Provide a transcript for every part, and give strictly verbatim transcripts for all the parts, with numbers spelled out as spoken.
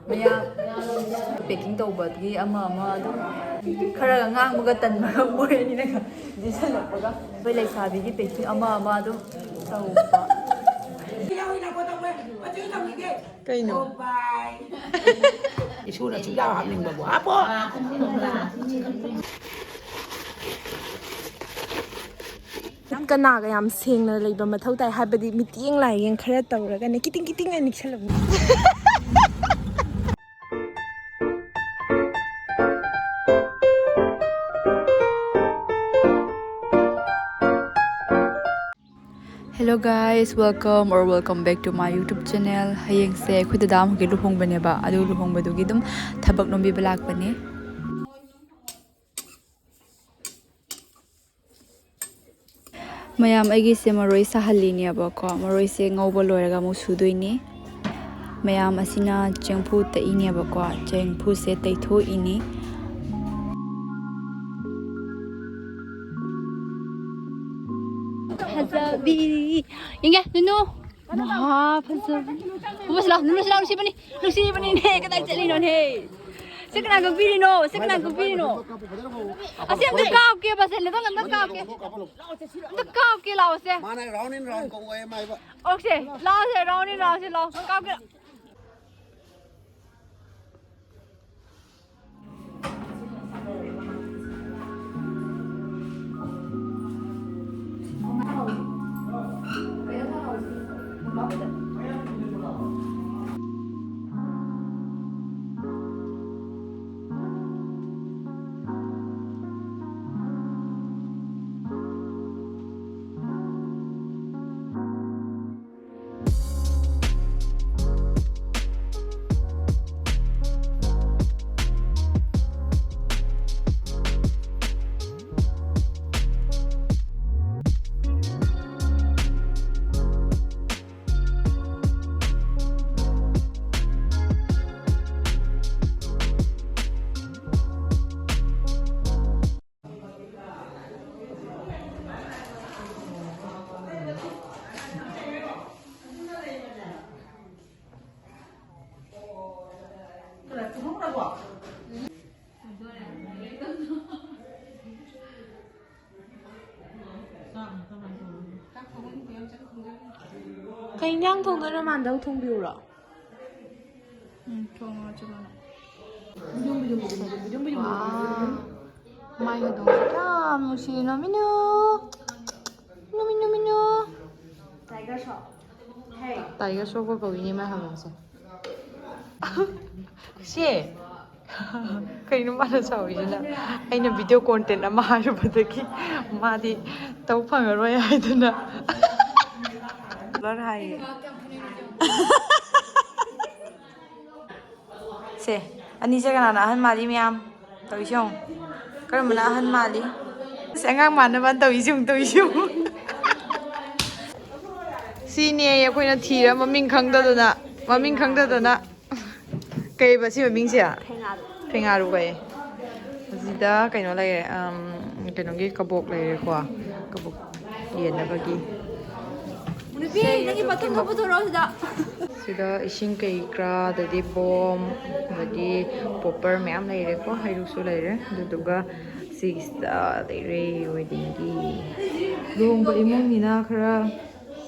ꯃꯌꯥꯝ ꯄꯦꯀꯤꯡ ꯇꯧꯕꯒꯤ ꯑꯃ ꯑꯃ ꯑꯗꯨꯝ ꯈꯔ ꯉꯥꯡꯕꯒ ꯇꯟꯕꯒ ꯃꯣꯏ ꯑꯅꯤꯅꯒ ꯆꯦꯟꯁꯤꯜꯂꯛꯄꯒ ꯑꯩꯈꯣꯏ ꯂꯩꯁꯥꯕꯤꯒꯤ ꯄꯦꯀꯤꯡ ꯑꯃ ꯑꯃ ꯑꯗꯨꯝ ꯇꯧꯕ꯫ ꯀꯩꯅꯣ? ꯏꯁꯨꯅ ꯁꯨꯛꯌꯥ ꯍꯥꯞꯅꯤꯡꯕꯕꯨ ꯍꯥꯞꯄꯣ꯫ ꯀꯅꯥꯒ ꯌꯥꯝ ꯁꯦꯡꯅ ꯂꯩꯕ ꯃꯊꯧ ꯇꯥꯏ ꯍꯥꯏꯕꯗꯤ ꯃꯤꯠꯌꯦꯡ ꯂꯥꯏꯌꯦꯡ ꯈꯔ ꯇꯧꯔꯒꯅꯦ ꯀꯤꯇꯤꯡ ꯀꯤꯇꯤꯡ ꯑꯅ ꯅꯤꯛꯁꯜꯂꯛꯄ꯫ Hello guys, welcome or welcome back to my YouTube channel. ꯍꯌꯦꯡꯁꯦ ꯑꯩꯈꯣꯏ ꯗꯗꯥ ꯑꯃꯒꯤ ꯂꯨꯍꯣꯡꯕꯅꯦꯕ, ꯑꯗꯨ ꯂꯨꯍꯣꯡꯕꯗꯨꯒꯤ ꯑꯗꯨꯝ ꯊꯕꯛ ꯅꯣꯝꯕꯤꯕ ꯂꯥꯛꯄꯅꯦ꯫ ꯃꯌꯥꯝ, ꯑꯩꯒꯤꯁꯦ ꯃꯔꯣꯏ ꯁꯥꯍꯜꯂꯤꯅꯦꯕꯀꯣ꯫ ꯃꯔꯣꯏꯁꯦ ꯉꯧꯕ ꯂꯣꯏꯔꯒ ꯑꯃꯨꯛ ꯁꯨꯗꯣꯏꯅꯤ꯫ ꯃꯌꯥꯝ, ꯑꯁꯤꯅ ꯆꯦꯡꯐꯨ ꯇꯛꯏꯅꯦꯕꯀꯣ꯫ ꯆꯦꯡꯐꯨꯁꯦ ꯇꯩꯊꯣꯛꯏꯅꯤ꯫ ꯐꯖꯕꯤ꯫ ꯌꯦꯡꯒꯦ, ꯅꯨꯅꯨ꯫ ꯃꯍꯥ ꯐꯖꯕꯤ꯫ ꯅꯨꯅꯨꯁꯤ ꯂꯥꯎ, ꯅꯨꯅꯨꯁꯤ ꯂꯥꯎ, ꯅꯨꯡꯁꯤꯕꯅꯤ꯫ ꯅꯨꯡꯁꯤꯕꯅꯤꯅꯦ, ꯀꯗꯥꯏ ꯆꯠꯂꯤꯅꯣꯅꯦ? ꯁꯤ ꯀꯅꯥ ꯀꯞꯄꯤꯔꯤꯅꯣ? ꯁꯤ ꯀꯅꯥ ꯀꯞꯄꯤꯔꯤꯅꯣ? ꯑꯁꯤ ꯑꯝꯇ ꯀꯥꯞꯀꯦꯕ, ꯁꯦ, ꯂꯩꯕꯥꯛ ꯑꯝꯇ ꯀꯥꯞꯀꯦ꯫ ꯑꯝꯇ ꯀꯥꯞꯀꯦ, ꯂꯥꯛꯑꯣꯁꯦ꯫ ꯃꯥꯅ round and round ꯀꯧꯋꯦ ꯃꯥꯏꯕ꯫ ꯑꯣꯀꯦ, ꯂꯥꯛꯑꯣꯁꯦ, round and roundꯁꯦ ꯂꯥꯛꯑꯣ꯫ ꯀꯥꯞꯀꯦ꯫ ꯏꯟꯖꯥꯡ ꯊꯣꯡꯗꯣꯏꯔꯣ, ꯃꯥꯟꯗꯧ ꯊꯣꯡꯕꯤꯌꯨꯔꯣ? ꯎꯝ, ꯊꯣꯡꯉꯣ, ꯆꯠꯂꯣ ꯅꯪ꯫ ꯋꯥ, ꯃꯥꯏ ꯍꯧꯗꯣꯡꯁꯦ ꯌꯥꯝ ꯅꯨꯡꯁꯤꯌꯦ, ꯅꯣꯃꯤꯅꯨ꯫ ꯅꯣꯃꯤꯅꯨ, ꯅꯣꯃꯤꯅꯨ꯫ Tiger Shroff ꯀꯧꯏꯅꯦ ꯃꯥꯏ ꯍꯧꯗꯣꯡꯁꯦ꯫ ꯁꯦ, ꯀꯩꯅꯣ ꯃꯥꯅ ꯁꯥꯎꯔꯤꯁꯤꯅ? ꯑꯩꯅ video content ꯑꯃ ꯍꯥꯏꯔꯨꯕꯗꯒꯤ ꯃꯥꯗꯤ ꯇꯧ ꯐꯪꯉꯔꯣꯏ ꯍꯥꯏꯗꯅ꯫ ꯂꯣꯏ ꯍꯥꯏꯌꯦ꯫ ꯁꯦ, ꯑꯅꯤꯁꯦ ꯀꯅꯥꯅ ꯑꯍꯟ ꯃꯥꯜꯂꯤ ꯃꯌꯥꯝ? ꯇꯧꯔꯤꯁꯤ ꯌꯦꯡꯉꯨ꯫ ꯀꯔꯝꯕꯅ ꯑꯍꯟ ꯃꯥꯜꯂꯤ? ꯑꯁ, ꯑꯉꯥꯡ ꯃꯥꯟꯅꯕ ꯇꯧꯔꯤꯁꯤ ꯌꯦꯡꯉꯨ, ꯇꯧꯔꯤꯁꯤ ꯌꯦꯡꯉꯨ꯫ ꯁꯤꯅꯦ ꯑꯩꯈꯣꯏꯅ ꯊꯤꯔ ꯃꯃꯤꯡ ꯈꯪꯗꯗꯅ, ꯃꯃꯤꯡ ꯈꯪꯗꯗꯅ꯫ ꯀꯩꯕ ꯁꯤ ꯃꯃꯤꯡꯁꯦ? ꯐꯦꯉꯥꯔꯨ꯫ ꯐꯦꯉꯥꯔꯨ ꯀꯧꯌꯦ꯫ ꯑꯁꯤꯗ ꯀꯩꯅꯣ ꯂꯩꯔꯦ, ꯑꯝ, ꯀꯩꯅꯣꯒꯤ ꯀꯕꯣꯛ ꯂꯩꯔꯦꯀꯣ꯫ ꯀꯕꯣꯛ ꯌꯦꯟꯅꯕꯒꯤ꯫ ꯅꯨꯄꯤ, ꯅꯪꯒꯤ ꯕꯥꯇꯣꯟꯗꯣ ꯄꯨꯊꯣꯔꯛꯑꯣ ꯁꯤꯗ꯫ ꯁꯤꯗ ꯏꯁꯤꯡ ꯀꯩ ꯀꯔꯥ, ꯑꯗꯩꯗꯤ ꯕꯣꯝ, ꯑꯗꯒꯤ popper ꯃꯌꯥꯝ ꯂꯩꯔꯦꯀꯣ, ꯍꯩꯔꯨꯛꯁꯨ ꯂꯩꯔꯦ꯫ ꯑꯗꯨꯗꯨꯒ ꯁꯤꯒꯤꯁꯤꯗ ꯂꯩꯔꯦ weddingꯒꯤ꯫ ꯂꯨꯍꯣꯡꯕ ꯏꯃꯨꯡꯅꯤꯅ ꯈꯔ,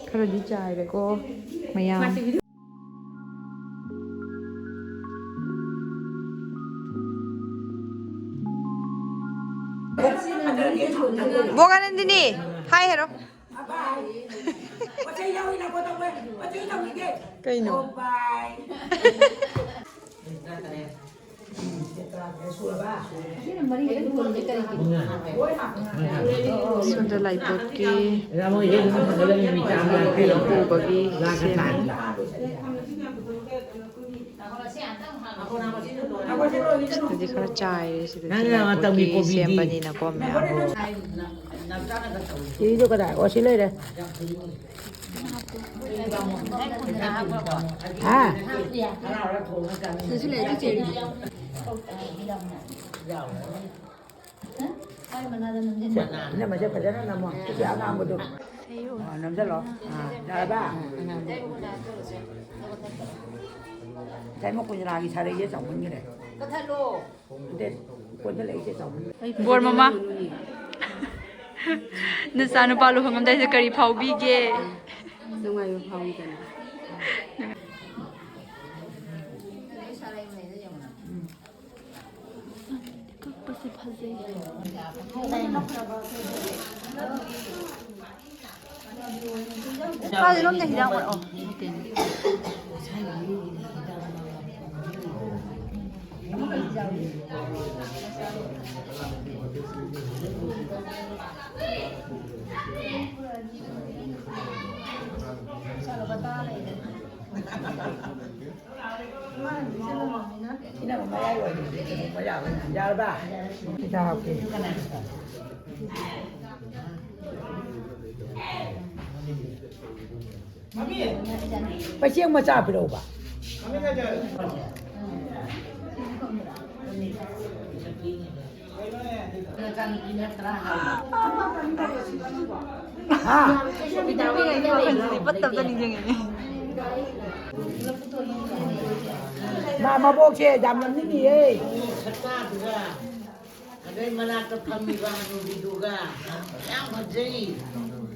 ꯈꯔꯗꯤ ꯆꯥꯏꯔꯦꯀꯣ ꯃꯌꯥꯝ꯫ ꯕꯣꯒꯥꯅꯟꯗꯤꯅꯤ, hi ꯍꯥꯏꯔꯣ꯫ ꯀꯩꯅꯣ? ꯁꯣꯝꯗ ꯂꯥꯏꯄꯣꯠꯀꯤ ꯄꯨꯕꯒꯤ ꯁꯦꯝꯃꯤ꯫ ꯁꯤꯗꯗꯤ ꯈꯔ ꯆꯥꯏꯔꯦ, ꯁꯤꯗꯗꯤ ꯅꯪꯅ ꯃꯇꯝꯒꯤ ꯂꯥꯏꯄꯣꯠꯀꯤ ꯀꯣꯕꯤꯗꯤ꯫ ꯁꯦꯝꯕꯅꯤꯅꯀꯣ ꯃꯌꯥꯝ꯫ ꯁꯤꯁꯨ ꯀꯗꯥꯏ? ꯑꯣ, ꯁꯤ ꯂꯩꯔꯦ꯫ ꯍꯥ? ꯁꯤꯁꯨ ꯂꯩ, ꯑꯗꯨ ꯆꯦꯔꯤ꯫ ꯏꯅꯝꯃꯁꯦ ꯐꯖꯅ ꯅꯝꯃꯣ꯫ ꯁꯤ ꯑꯉꯥꯡꯕꯗꯣ꯫ ꯑꯥ, ꯅꯝꯖꯜꯂꯣ꯫ ꯑꯥ, ꯌꯥꯔꯕ? ꯉꯁꯥꯏ ꯃꯈꯣꯏ ꯔꯥꯒꯤ ꯁꯥꯔꯩꯁꯦ ꯆꯥꯎꯃꯟꯈ꯭ꯔꯦ꯫ ꯀꯛꯊꯠꯂꯣ꯫ ꯕꯣꯔ ꯃꯃꯥ, ꯅꯆꯥꯅꯨꯄꯥ ꯂꯨꯍꯣꯡꯉꯝꯗꯥꯏꯁꯤꯗ ꯀꯔꯤ ꯐꯥꯎꯕꯤꯒꯦ? ꯅꯨꯡꯉꯥꯏꯕ ꯐꯥꯎꯏꯗꯅ꯫ ꯀꯛꯄꯁꯦ ꯐꯖꯩ꯫ ꯀꯥꯏꯗꯅꯣꯝꯗ ꯍꯤꯗꯥꯛ ꯑꯣꯏꯔꯛꯑꯣ꯫ ꯏꯅꯝꯃ ꯃꯌꯥꯏ ꯑꯣꯏꯔꯤꯁꯦ ꯀꯩꯅꯣ ꯃꯌꯥ ꯑꯣꯏꯅ ꯌꯥꯔꯕ? ꯁꯤꯗ ꯍꯥꯞꯀꯦ꯫ ꯃꯆꯦꯡ ꯃꯆꯥ ꯄꯤꯔꯛꯎꯕ꯫ ꯍꯥ? ꯃꯥ ꯃꯕꯣꯛꯁꯦ ꯌꯥꯝ ꯌꯥꯝ ꯅꯤꯡꯉꯤꯌꯦ꯫ ꯑꯗꯩ ꯃꯅꯥꯛꯇ ꯐꯝꯃꯤꯕ ꯍꯅꯨꯕꯤꯗꯨꯒ ꯌꯥꯝ ꯐꯖꯩ꯫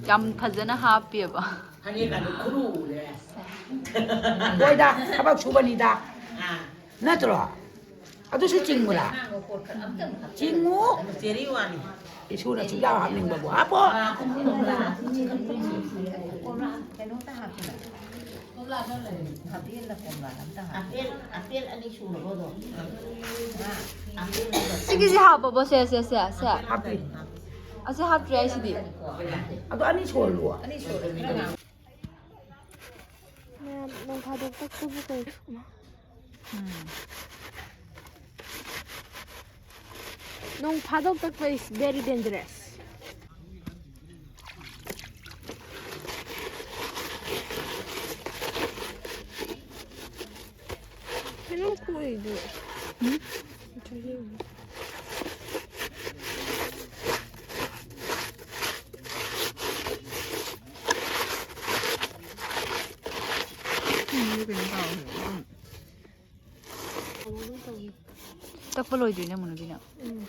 ꯌꯥꯝ ꯐꯖꯅ ꯍꯥꯞꯄꯦꯕ꯫ ꯐꯅꯦꯛ ꯑꯗꯨ ꯈꯨꯔꯨ ꯎꯔꯦ꯫ ꯍꯣꯏꯗ, ꯊꯕꯛ ꯁꯨꯕꯅꯤꯗ꯫ ꯑꯥ꯫ ꯅꯠꯇ꯭ꯔꯣ? ꯑꯗꯨꯁꯨ ꯆꯤꯡꯕ꯭ꯔꯥ? ꯆꯤꯡꯉꯨ꯫ ꯆꯦꯔꯤ ꯋꯥꯅꯤ꯫ ꯏꯁꯨꯅ ꯁꯨꯡꯌꯥ ꯍꯥꯞꯅꯤꯡꯕꯕꯨ ꯍꯥꯞꯄꯣ꯫ ꯀꯣꯝꯂꯥ ꯈꯔ ꯂꯩꯔꯦ꯫ ꯑꯄꯦꯜ, ꯑꯄꯦꯜ ꯑꯅꯤ ꯁꯨꯔꯕꯣ ꯑꯗꯣ? ꯁꯤꯒꯤꯁꯦ ꯍꯥꯞꯄꯕꯣ? ꯁꯦ, ꯁꯦ, ꯁꯦ, ꯁꯦ꯫ ꯍꯥꯞꯄꯤ꯫ ꯑꯁꯤ ꯍꯥꯞꯇ꯭ꯔꯤ ꯍꯥꯏꯁꯤꯗꯤ꯫ ꯑꯗꯣ ꯑꯅꯤ ꯁꯨꯍꯜꯂꯣ꯫ ꯃꯌꯥꯝ ꯅꯣꯡ ꯐꯥꯗꯣꯛ ꯇꯛꯄꯕꯨ ꯀꯩ-, ꯎꯝ꯫ ꯅꯣꯡ ꯐꯥꯗꯣꯛ ꯇꯛꯄ is very dangerous꯫ ꯀꯩꯅꯣꯝ ꯀꯣꯛꯏꯗꯨ꯫ ꯎꯝ? ꯎꯝ, ꯀꯩꯅꯣ ꯇꯧꯔꯦ꯫ ꯎꯝ꯫ ꯇꯛꯄ ꯂꯣꯏꯗ꯭ꯔꯤꯅꯦ, ꯃꯨꯅꯨꯕꯤꯅ꯫ ꯎꯝ꯫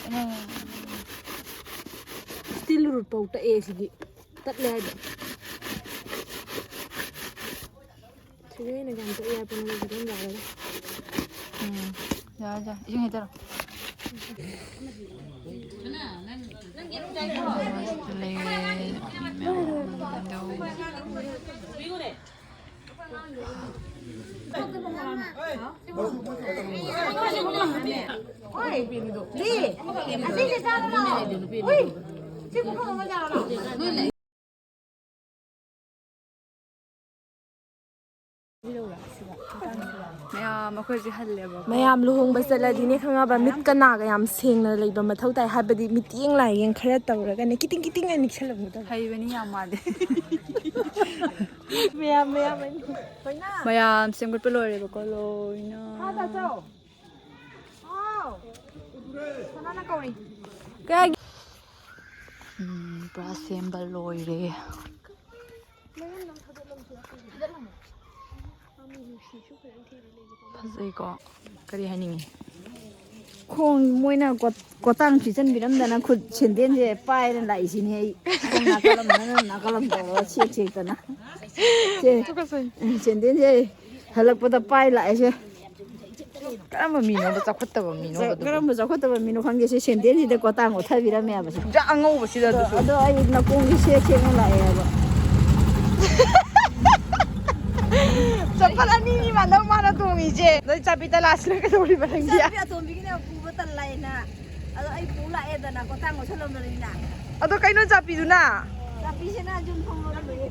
ꯎꯝ꯫ ꯁ꯭ꯇꯤꯜ ꯔꯨꯠ ꯐꯥꯎ ꯇꯛꯑꯦ ꯁꯤꯗꯤ꯫ ꯇꯠꯂꯦ ꯍꯥꯏꯗꯣ꯫ ꯁꯤꯗ ꯍꯦꯟꯅ ꯀꯌꯥꯝ ꯇꯠꯂꯦ ꯍꯥꯏꯕꯅꯣ ꯑꯗꯨꯝ ꯌꯥꯔꯦꯗ꯫ ꯎꯝ꯫ ꯌꯥꯔꯦ, ꯌꯥꯔꯦ꯫ ꯏꯁꯤꯡ ꯍꯩꯇꯔꯣ꯫ ꯂꯩꯔꯦ꯫ ꯃꯌꯥꯝ ꯑꯩꯈꯣꯏꯁꯦ ꯍꯜꯂꯦꯕ꯫ ꯃꯌꯥꯝ ꯂꯨꯍꯣꯡꯕ ꯆꯠꯂꯗꯤꯅꯦ ꯈꯪꯉꯕ, ꯃꯤꯠꯀ ꯅꯥꯒ ꯌꯥꯝ ꯁꯦꯡꯅ ꯂꯩꯕ ꯃꯊꯧ ꯇꯥꯏ꯫ ꯍꯥꯏꯕꯗꯤ ꯃꯤꯠꯌꯦꯡ ꯂꯥꯏꯌꯦꯡ ꯈꯔ ꯇꯧꯔꯒꯅꯦ, ꯀꯤꯇꯤꯡ ꯀꯤꯇꯤꯡ ꯍꯥꯏꯅ ꯅꯤꯛꯁꯜꯂꯛꯄꯗꯣ꯫ ꯍꯩꯕꯅꯤ ꯌꯥꯝ ꯃꯥꯗꯤ꯫ ꯃꯌꯥꯝ, ꯃꯌꯥꯝ꯫ ꯃꯌꯥꯝ ꯁꯦꯝꯒꯠꯄ ꯂꯣꯏꯔꯦꯕꯀꯣ, ꯂꯣꯏꯅ꯫ ꯍꯥꯎ꯫ ꯁꯅꯥꯅ ꯀꯧꯔꯤ꯫ ꯀꯌꯥꯒꯤ? ꯎꯝ, ꯄꯨꯔꯥ ꯁꯦꯝꯕ ꯂꯣꯏꯔꯦ꯫ ꯐꯖꯩꯀꯣ? ꯀꯔꯤ ꯍꯥꯏꯅꯤꯡꯉꯤ? ꯈꯣꯡ ꯃꯣꯏꯅ ꯀꯣ-, ꯀꯣꯇꯥꯡ ꯁꯤꯠꯆꯟꯕꯤꯔꯝꯗꯅ ꯈꯨꯠ ꯁꯦꯟꯗꯦꯟꯁꯦ ꯄꯥꯏꯔ ꯂꯥꯛꯏꯁꯤꯅꯦ ꯑꯩ꯫ ꯈꯣꯡ ꯅꯥꯀꯜ ꯑꯃꯅ ꯅꯥꯀꯜ ꯑꯃ ꯇꯧꯔꯒ ꯁꯦꯛ ꯁꯦꯛꯇꯅ꯫ ꯁꯦ, ꯇꯨꯀꯠꯆꯩ꯫ ꯁꯦꯟꯗꯦꯟꯁꯦ ꯍꯜꯂꯛꯄꯗ ꯄꯥꯏ ꯂꯥꯛꯏꯁꯦ꯫ ꯀꯔꯝꯕ ꯃꯤꯅꯣꯕ ꯆꯥꯎꯈꯠꯇꯕ ꯃꯤꯅꯣꯕ ꯑꯗꯨꯕꯨ? ꯀꯔꯝꯕ ꯆꯥꯎꯈꯠꯇꯕ ꯃꯤꯅꯣ ꯈꯪꯗꯦ, ꯁꯤ ꯁꯦꯟꯗꯦꯟꯁꯤꯗ ꯀꯣꯇꯥꯡ ꯑꯣꯠꯊꯕꯤꯔꯝꯃꯦꯕ ꯁꯤ꯫ ꯌꯥ, ꯑꯉꯧꯕꯁꯤꯗ ꯑꯗꯣ, ꯑꯗꯨꯁꯨ꯫ ꯑꯗꯣ ꯑꯩ ꯅꯀꯣꯡꯁꯤ ꯁꯦꯛ ꯁꯦꯛꯅ ꯂꯥꯛꯑꯦ ꯍꯥꯏꯕ꯫ ꯆꯄꯜ ꯑꯅꯤꯅꯤ ꯃꯥꯟꯅꯕ ꯃꯥꯅ ꯇꯣꯡꯉꯤꯁꯦ꯫ ꯅꯣꯏ ꯆꯥꯕꯤ ꯇꯂꯥꯁꯤꯅ ꯀꯩꯗꯧꯔꯤꯕ ꯅꯪꯒꯤ? ꯆꯥꯕꯤ ꯑꯇꯣꯝꯕꯤꯒꯤꯅꯦ ꯄꯨꯕ ꯇꯜꯂꯦꯅ꯫ ꯑꯗꯣ ꯑꯩ ꯄꯨ ꯂꯥꯛꯑꯦꯗꯅ, ꯀꯣꯇꯥꯡ ꯑꯣꯠꯁꯜꯂꯝꯕꯅꯤꯅ꯫ ꯑꯗꯣ ꯀꯩꯅꯣ ꯆꯥꯕꯤꯗꯨꯅ? ꯆꯥꯕꯤꯁꯤꯅ ꯌꯨꯝ ꯊꯣꯡ ꯂꯣꯜꯂꯝꯕꯅꯤ꯫